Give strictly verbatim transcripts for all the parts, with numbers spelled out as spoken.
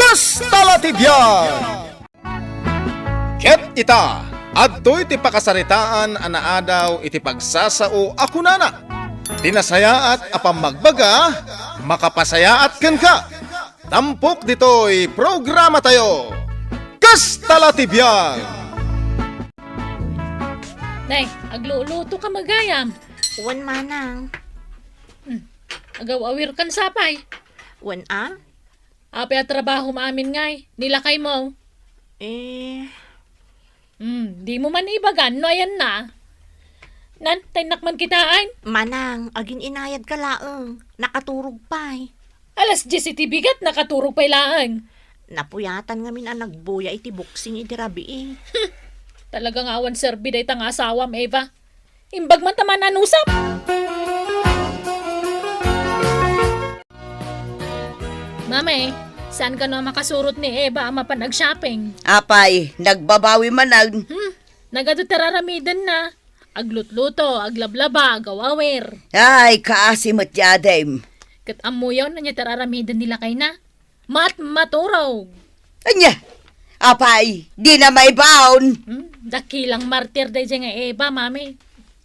Kasta la ti biag! Ket ita, adtoy ti pakasaritaan a naadaw iti pagsasao a kunana, "Ti nasayaat a pammagbaga, makapasayaat kenka." Tampok ditoy programatayo, Kasta la ti biag! Nay, agluluto ka met gayam. Wen, manang. Hmm. Agaw-awir kan sapay. Wen a? Apay a trabaho maamin ngay, ni lakaymo? Eh. Hmm, dimo man ibagan no ayanna. Nan, taynnak man kitaen. Manang, agin-inayadka laeng. Nakaturog pay. Alas dies iti bigat, nakaturog pay laeng. Napuyatan ngamin a nagbuya iti boxing iti rabii. Talaga nga awan serbi dayta nga asawam, Eva. Imbag man ta mananusam. Mama, eh, saan kano a makasurot ni Eva a mapan ag-shopping? Apay, nagbabawi manen. Hmm, nagadu ti raramidenna. Aglutluto, aglablaba, agaw-awir. Ay, kaasi met ti adim. Ket ammoyo no ania ti raramiden ni lakayna? Mat-, maturog. Ania? Apay, dina maibaon. Hmm, dakilang martir daydiay nga Eva, mami.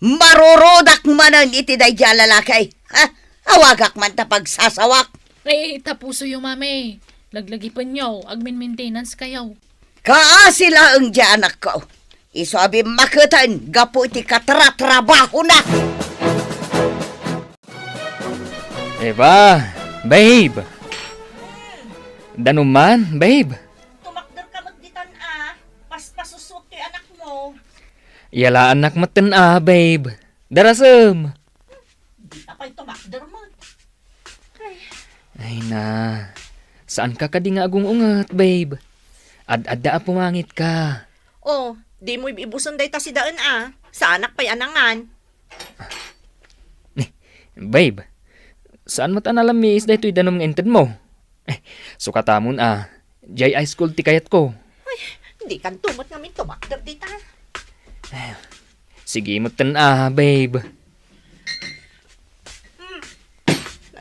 Marurudak manen iti daydiay a lalaki. Ha? Awagak man ta pagsasawak. Ay, tapusoyo, mami. Laglagipenyo, agmin-maintenance kayo. Kaasi laeng diay anakko. Isu a bimmaketen gapu iti katratrabahona. Eva, babe. Danum man, babe. Tumakder ka met ditan a, paspasusot ti anakmo. Yalaannak metten a, babe. Darasem. Di ka pay tumakder met. Ay. Ay na, saan ka kadi nga agung-unget, babe? Ad-adda a pumangit ka. Oh, di mo ib-ibusen dayta sidaen a. Saanak pay a nangan. Eh, babe, saan met a nalammiis daytoy danum nga inted mo? Eh, sukatamon a, diay high school ti kayatko. Ay, di kanto met ngamin tumakder dita. Eh, sige metten a, babe. Hmm.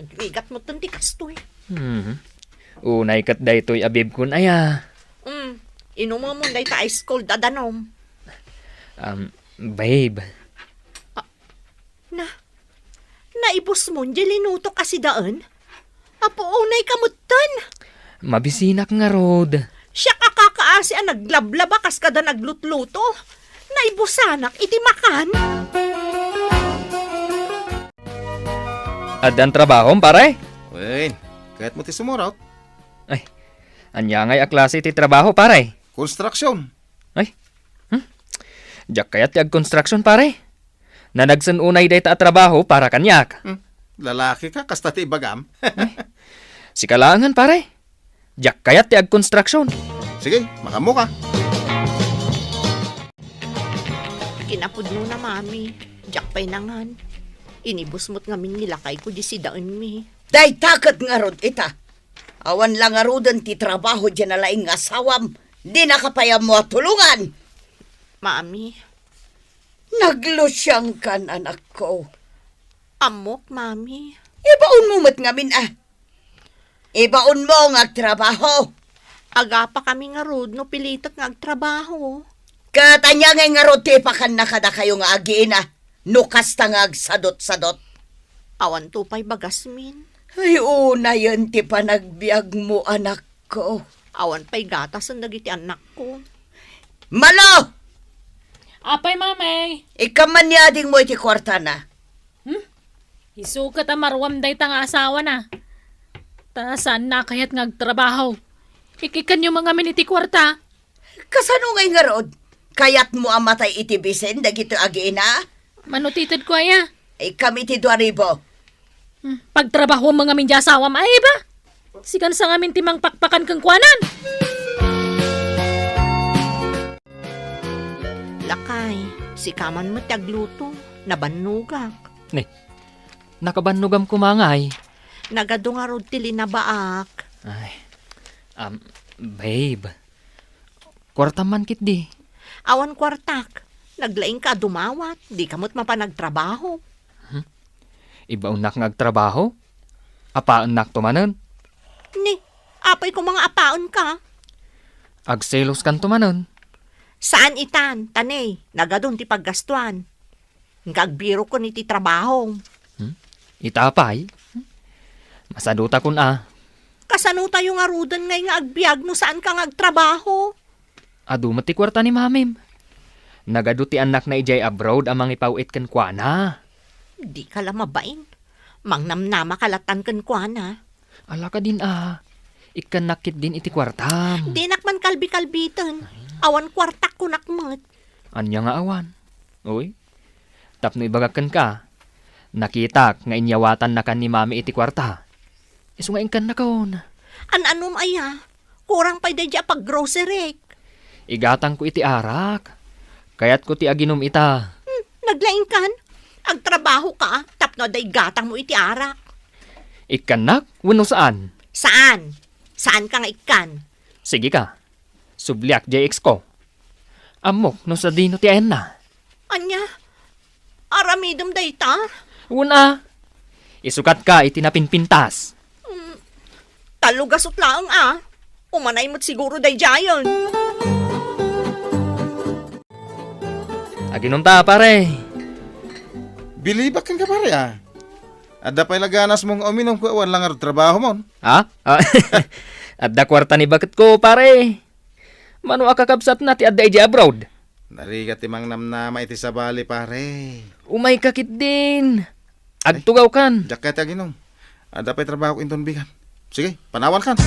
Nagrigat metten ti kastoy. Hmm. Unay ket daytoy a bibkon aya. Hmm. Inumemon dayta ice cold a danum. Um, babe. Ah, na, naibusmon diay linutok a sidaen? Apo, unay ka metten. Mabisinak ngarud. Siak a kakaasi a naglablaba kas kada naglutluto. Naibusanak iti makan. Addan trabahom, pare? Wen, kayatmo ti sumurot? Ay, ania ngay a klase ti trabaho, pare? Konstruksyon. Ay, hmm? Diak kayat ti agkonstruksyon, pare. Nanagsen unay dayta a trabaho para kaniak. Hmm, lalaki ka, kasta ti ibagam. Ay, sika laengen, pare. Diak kayat ti agkonstruksyon. Sige, makaammo ka. Kinapudnona, mami. Diak pay nangan. Inibus met ngamin ni lakayko di sidaenmi. Dayta ket ngarud ita. Awan la ngaruden ti trabaho diay nalaing nga asawam. Dinaka pay ammo a tulongan. Mami. Naglusiangkan, anakko. Ammok, mami. Ibaonmo met ngamin a. Ibaonmo nga agtrabaho. Agapakami ngarud no pilitek nga agtrabaho. Ket ania ngay ngarud ti ipakanna kadakayo nga agiina no kasta nga agsadutsadut? Awanto pay bagasmin. Ay, unayen ti panagbiagmo, anakko. Awan pay gatasen dagiti annakko. Malo! Apay, Mamay? Ikkan man ni adingmo iti kuartana. Hmm? Isu ket a maruam dayta nga asawana. Ta saanna a kayat nga agtrabaho. Ikkanyo man ngamin iti kuarta. Kasano ngay ngarud? Kayatmo a matay iti bisin dagitoy agiina? Mano ti itedko aya? Ikkam iti dua ribu. Hmm, pagtrabahoam ngamin diay asawam, ay ba? Sikan sa ngamin ti mangpakpakan kenkuanan. Lakay, sika man met ti agluto. Nabannogak. Ni, nakabannogam koma ngay. Nagadu ngarud ti linabaak. Ay, um, babe. Kuartam man ketdi. Awan kuartak. Naglaingka a dumawat. Dika met mapan agtrabaho. Hmm? Ibaonnak nga agtrabaho? Apaennakto manen? Ni, Apay koma nga apaenka? Agseloskanto manen. Saan itan, ta ne, nagadun ti paggastuan. Nga agbiroken iti trabaho. Hmm? Ita pay? Masadutakon a. Kasano tayo ngaruden ngay nga agbiag no saanka nga agtrabaho? Adu met ti kuarta ni mamim. Nagadu ti annakna idiay abroad a mangipaw-it kenkuana. Dika la mabain. Mangnamnamaka latan kenkuana. Ala kadin a, ikkannak ketdin iti kuartam. Dinak man kalbi-kalbiten. Awan kuartak kunak met. Ania nga awan? Uy, tapno ibagak kenka, nakitak nga inyawatannakan ni Mami iti kuarta. Isu nga inkannakon. An-anom aya? Kurang pay daydi a paggroceryk. Igatangko iti arak. Kayatko ti aginom ita. Hmm, naglaingkan? Agtrabahoka tapno adda igatangmo iti arak. Ikkannak wenno saan? Saan? Saanka nga ikkan? Sige ka. Subliak diay ex ko. Ammok no sadino ti ayanna. Ania? Aramidem dayta? Wen a. Isukatka iti napinpintas. Mm, tallo gasut laeng a. Umanay met siguro daydiayen. Aginom ta, pare. Bilibak kenka, pare, a. Adda pay la ganasmo nga uminom ket awan la ngarud trabahomon? Ha? Ah, adda kuarta ni baketko, pare. Mano a kakabsatna ti adda idiay abroad? Narigat ti mangnamnama iti sabali, pare. Umayka ketdin. Agtugawkan. Diak kayat ti aginom. Adda pay trabahok inton bigan. Sige, panawankan.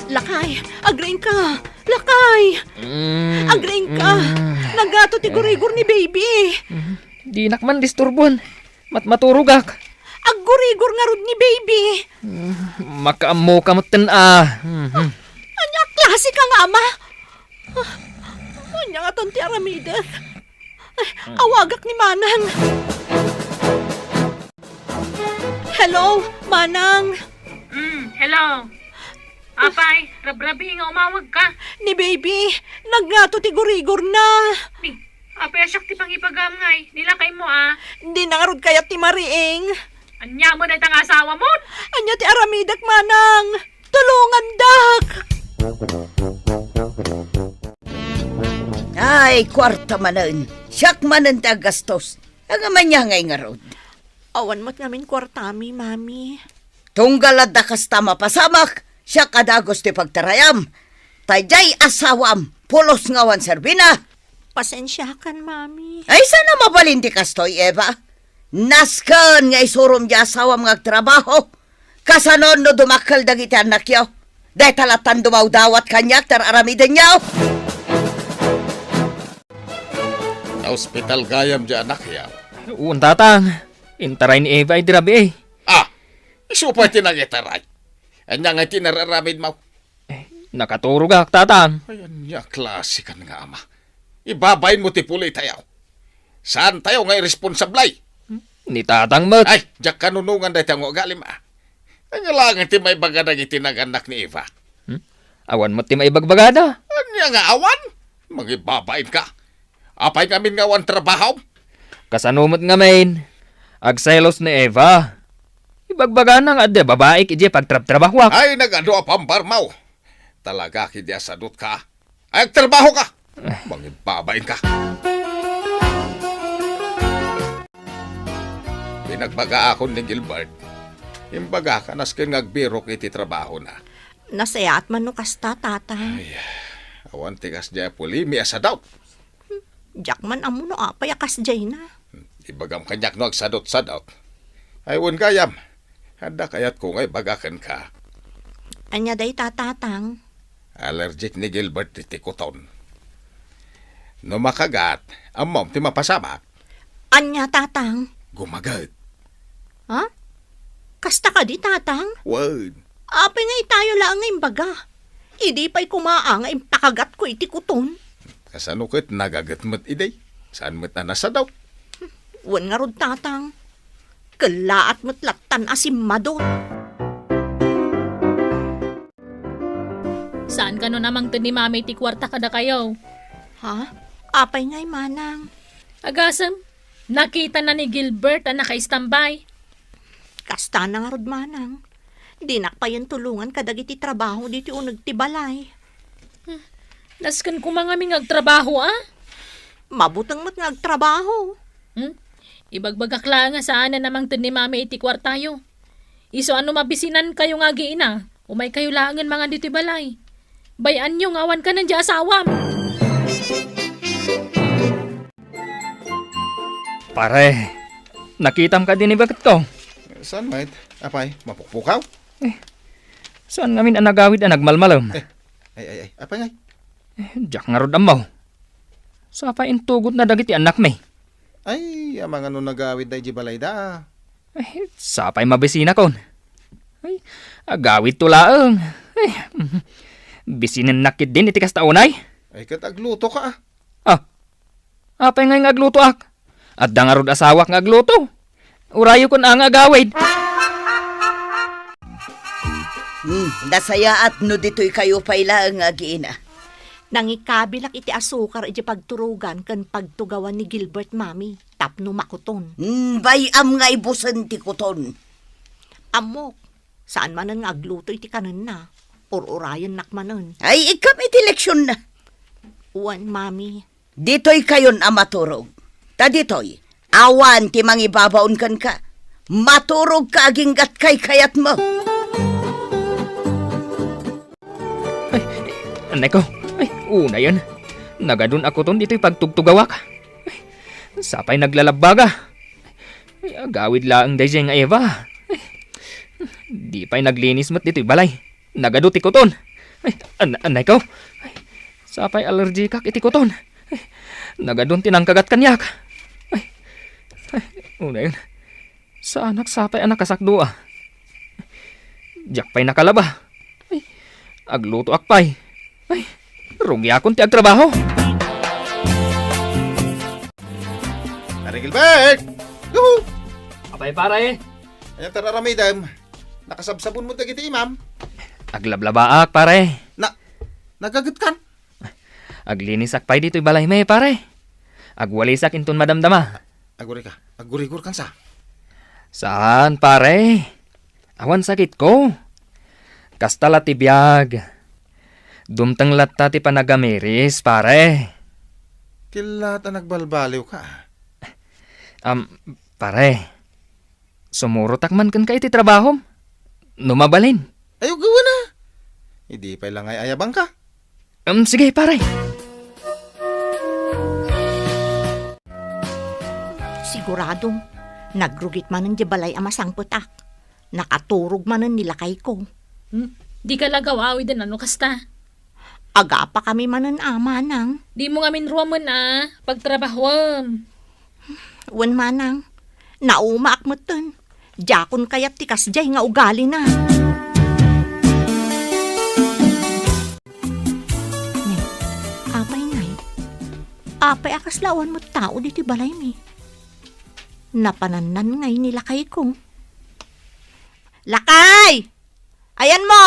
Lakay, agriingka. Lakay! Mm, agriingka. Mm. Naggato ti gurigor ni baby. Mm. Dinak man disturbon. Matmaturogak. Aggurigor ngarud ni baby. Mm, makaammoka metten a. Mhm. Ania a klaseka nga ama? Ah, ania ngatan ti aramidek? Ay, awagak ni Manang. Hello, Manang. Mm, hello. Apay, rabrabii nga umawagka. Ni baby, nagngato ti gurigorna. Ni, apay a siak ti pangibagam ngay, ni lakaymo a. Dina ngarud kayat ti mariing. Ania met dayta nga asawamon? Ania ti aramidek, Manang? Tulongandak! Ay, kuarta manen. Siak manen ti aggastos. Ngem ania ngay ngarud? Awan met ngamin kuartami, Mami. Tunggal adda kasta mapasamak, siak a dagus ti pagtarayam. Ta diay asawam, pulos nga awan serbina. Pasensiakan, Mami. Ay, saan a mabalin ti kastoy, Eva? Nasken nga isurom diay asawam nga agtrabaho. Kasano no dumakkel dagiti annakyo? Dayta latan dumawdawat kaniak ti ar-aramidenyo. Naospital gayam diay annakyo? Wen, Tatang. Intaray ni Eva idi rabii. Ah, isu pay ti nangitaray. Ania ngay ti nar-aramidmo? Eh, nakaturogak, Tatang. Ay, ania a klase kan nga ama? Ibabainmo ti pulitayo. Saantayo nga iresponsable? Ni Tatang met. Ay, diak kanunongan dayta nga ugalim a. Ania laeng ti maibaga dagiti nagannak ni Eva? Hmm? Awan met ti maibagbagada. Ania nga awan? Mangibabainka. Apay ngamin nga awan trabahom? Kasano met ngamin? Agselos ni Eva. Ibagbagana nga adda babaik idiay pagtrabtrabahoak. Ay, nagadu a pambarmaw. Talaga, kidi a sadutka. Ay, agtrabahoka! Mangibabainka. Pinagbagaakon ni Gilbert. Imbagak a nasken nga agbirok iti trabahona. Nasayaat man no kasta, Tatang. Ay, awan ti kasdiay a pulimi a sadut. Diak man ammo no apay a kasdiayna. Ibagam kaniak no agsadutsadut. Ay, wen gayam. Adda kayatko nga ibaga kenka. Ania dayta, Tatang? Allergic ni Gilbert iti kuton. No makagat, ammom ti mapasamak. Ania, Tatang? Gumaget. Ha? Kasta kadi, Tatang? Wen. Apay nga itayo laeng nga imbaga? Idi pay koma a nga impakagatko iti kuton. Kasano ket nagaget met idi? Saan met a nasadut? Wen ngarud, Tatang. Kellaat met lattan a simmadut. Saan kano a mangted ni Mami iti kuarta kadakayo? Ha? Apay ngay, Manang? Agasem, nakitana ni Gilbert a nakaistambay. Kasta na ngarud, manang. Dinak payen tulongan kadagiti trabaho ditoy uneg ti balay. Nasken koma ngamin nga agtrabaho, a? Mabuteng met nga agtrabaho. Hmm? Ibagbagak laeng a saanen a mangted ni Mami iti kuartayo. Isu a no mabisinankayo nga agiina, umaykayo laengen mangan ditoy balay. Bay-anyo nga awan kanen diay asawam. Pare, nakitam kadi ni baketko? Saan met? Apay, mapukpukaw? Eh, saan ngamin a nagawid a nagmalmalem? Eh, ay, ay, ay, apay ngay? Eh, diak ngarud ammo. Sapay intugotna dagiti annakmi. Ay, amangan no nagawidda idiay balayda. Ay, sapay mabisinakon. Ay, agawidto laeng. Ay, mhm. Bisinennak ketdin iti kasta unay. Ay, ket aglutoka, a. Ah, apay ngay nga aglutoak? Adda ngarud asawak nga agluto. Urayokon a nga agawid. Hmm, nasayaat no ditoykayo pay laeng nga agiina. Nangikabilak iti asukar idiay pagturogan ken pagtugawan ni Gilbert, Mami, tapno makuton. Hmm, bay-am nga ibusen ti kuton. Ammok, saan manen nga agluto iti kanenna. Ur-urayennak manen. Ay, ikkam iti leksionna. Wen, Mami. Ditoykayon a maturog. Ta ditoy, awan ti mangibabaon kenka. Maturogka aginggat kaykayatmo. Ay, anay ko. Ay, unayen. Nagadun a kuton ditoy pagtugtugawak. Ay, sapay naglalabbaga. Ay, agawid laeng daydiay nga Eva. Ay, di pay naglinis met ditoy balay. Nagadu ti kuton. Ay, an-, anay ko. Ay, sapay allergikak iti kuton. Ay, nagadun ti nangkagat kaniak. Ay, ay, unayen. Saanak sapay a nakasakdo a. Diak pay nakalaba. Ay, aglutoak pay. Ay, rugiakon ti agtrabaho. Pare Gilbert! Yuhu! Apay, pare? Ania ti ar-aramidem? Nakasabsabon mo dagiti imam? Aglablabaak, pare. Na, nagagetkan? Aglinisak pay ditoy balaymi, pare. Agwalisak inton madamdama. Agurika. Agurigor kan sa? Saan, pare. Awan sakitko. Kasta la ti biag. Dumteng latta ti panagamiris, pare. Killa ta nagbalbaliwka. Am, pare. Sumurotak man kenka iti trabahom. No mabalin. Ay, gawana. Idi pay la nga ay-ayabangka. Um, sige, pare. Siguradom, nagrugit manen diay balay a masangpetak. Nakaturog manen ni lakayko. Hmm? Dika la gaw-awiden a no kasta. Agapakami manen a, manang. Dimo ngamin ruamen a pagtrabahuem. Wen, manang, naumaak metten. Diakon kayat ti kasdiay nga ugalina. Ne, apay ngay? Apay a kasla awan met tao ditoy balaymi? Napanannan ngay ni lakayko. Lakay! Ayanmo!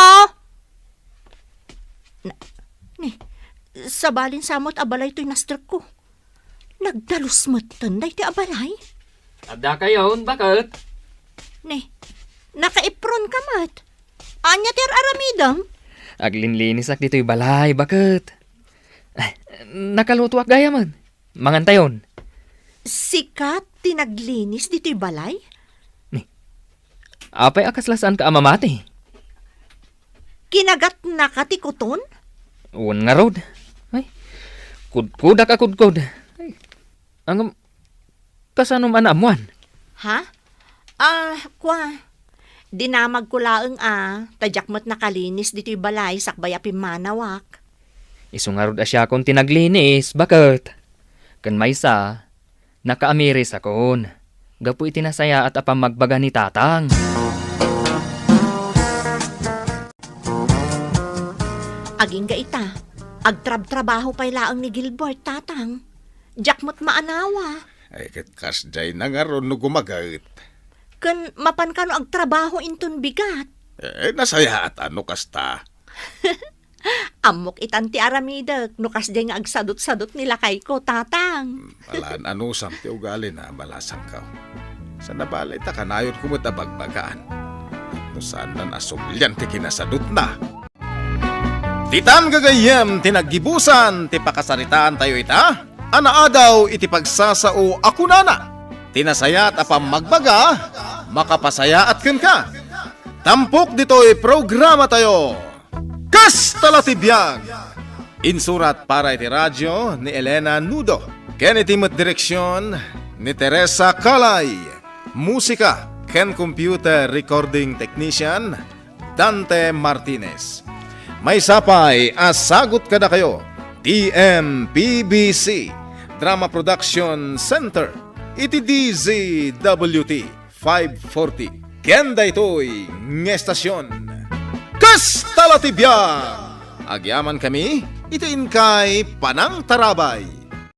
Na, ne, sabalin sa met a balay toy nastrekko. Nagdalus metten daytoy a balay? Addakayon, baket? Ne, nakaipronka met. Ania ti ar-aramidem? Aglinlinisak ditoy balay, baket. Ay, nakalutoak gayam. Mangantayon. Sika ti naglinis ditoy balay? Ni, apay a kasla saanka a mamati? Kinagatnaka ti kuton? Wen ngarud. Ay, kudkodak a kudkod. Ay, ngem, kasanom a naammuan? Ha? Ah, kua, dinamagko laeng a, ta diak met nakalinis ditoy balay sakbay a pimmanawak. Isu ngarud a siakon ti naglinis, baket. Ken maysa, nakaamirisakon gapu iti nasayaat a pammagbaga ni Tatang. Agingga ita, agtrabtrabaho pay laeng ni Gilbert, Tatang. Diak met maanawa. Ay, ket kasdiay na ngarud no gumaget. Ken mapan kano agtrabaho inton bigat? Eh, nasayaat a no kasta. Ammok itan ti aramidek no kasdiay nga agsadutsadut ni lakayko, Tatang. Hmm, alan anusam ti ugalina, balasangko. Saan a bale ta kanayonko met a bagbagaan. No saan a sublian ti kinasadutna. Ditan gagayyem ti naggibusan ti pakasaritaantayo ita a naadaw iti pagsasao a kunana, "Ti nasayaat a pammagbaga, makapasayaat kenka." Tampok ditoy programatayo, Kasta la ti biag! Insurat para iti radio ni Elena Nudo, ken iti met direksion ni Teresa Calay. Musika ken computer recording technician, Dante Martinez. Maysa pay a sagut kadakayo, T M P B C Drama Production Center, iti D Z W T five forty. Ken daytoy nga estasion, Kasta la ti biag! Agyamankami iti inkay panangtarabay.